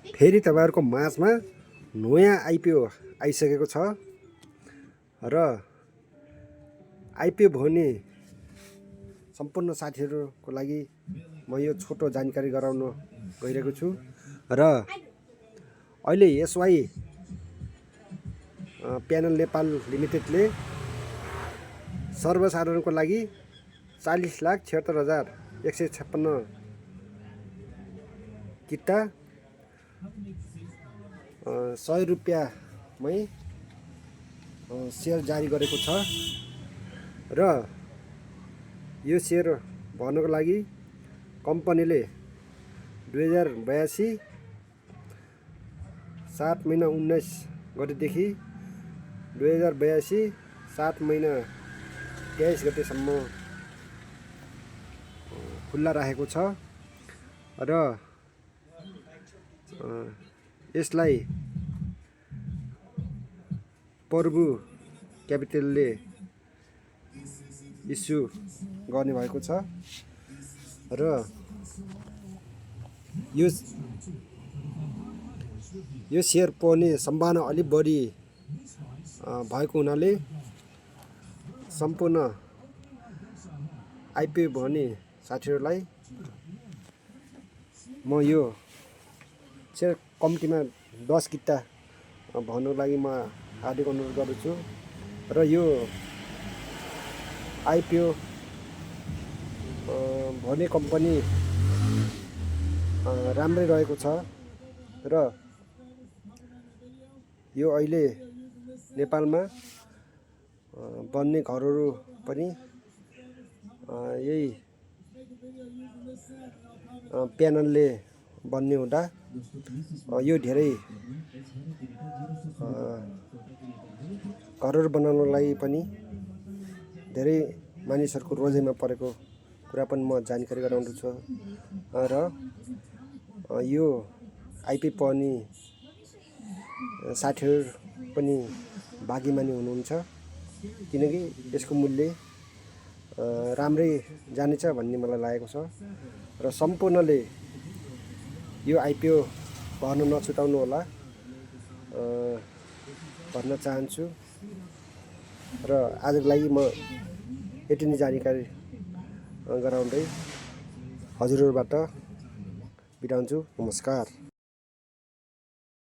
फेरि तपाईहरुको माझमा नयाँ आइपिओ आइसकेको छ र आइपिओ भन्ने सम्पूर्ण साथीहरुको लागि म यो छोटो जानकारी गराउन गइरहेको छु र अहिले एसवाई प्यानल नेपाल लिमिटेडले सर्वसाधारणको लागि 40,76,156 किता 100 रुपैयाँमै सेयर जारी गरेको छ र यो सेयर भर्नको लागि कम्पनीले 2082 7 महिना 19 गतेदेखि 2082 7 महिना 23 गतेसम्म खुल्ला राखेको छ र यसलाई प्रभु क्यापिटलले इस्यु गर्ने भएको छ र यो सेयर पर्ने सम्भावना अलि बढी भएको हुनाले सम्पूर्ण आइपिओ भन्ने साथीहरुलाई म यो सेयर कम्तीमा 10 किता भन्नको लागि म हार्दिक अनुरोध गर्दछु र यो आइपिओ भन्ने कम्पनी राम्रै रहेको छ र यो अहिले नेपालमा बन्ने घरहरू पनि यही प्यानलले बन्ने हुँदा यो धेरै घरहरू बनाउनको लागि पनि धेरै मानिसहरूको रोजाइमा परेको कुरा पनि म जानकारी गराउँदछु र यो आइपी पर्ने साथीहरु पनि भागीमानी हुनुहुन्छ किनकि यसको मूल्य राम्रै जानेछ भन्ने मलाई लागेको छ र सम्पूर्णले यो आइपिओ भर्न नछुटाउनु होला भन्न चाहन्छु र आजको लागि म यति नै जानकारी गराउँदै हजुरहरुबाट बिदा हुन्छु। नमस्कार।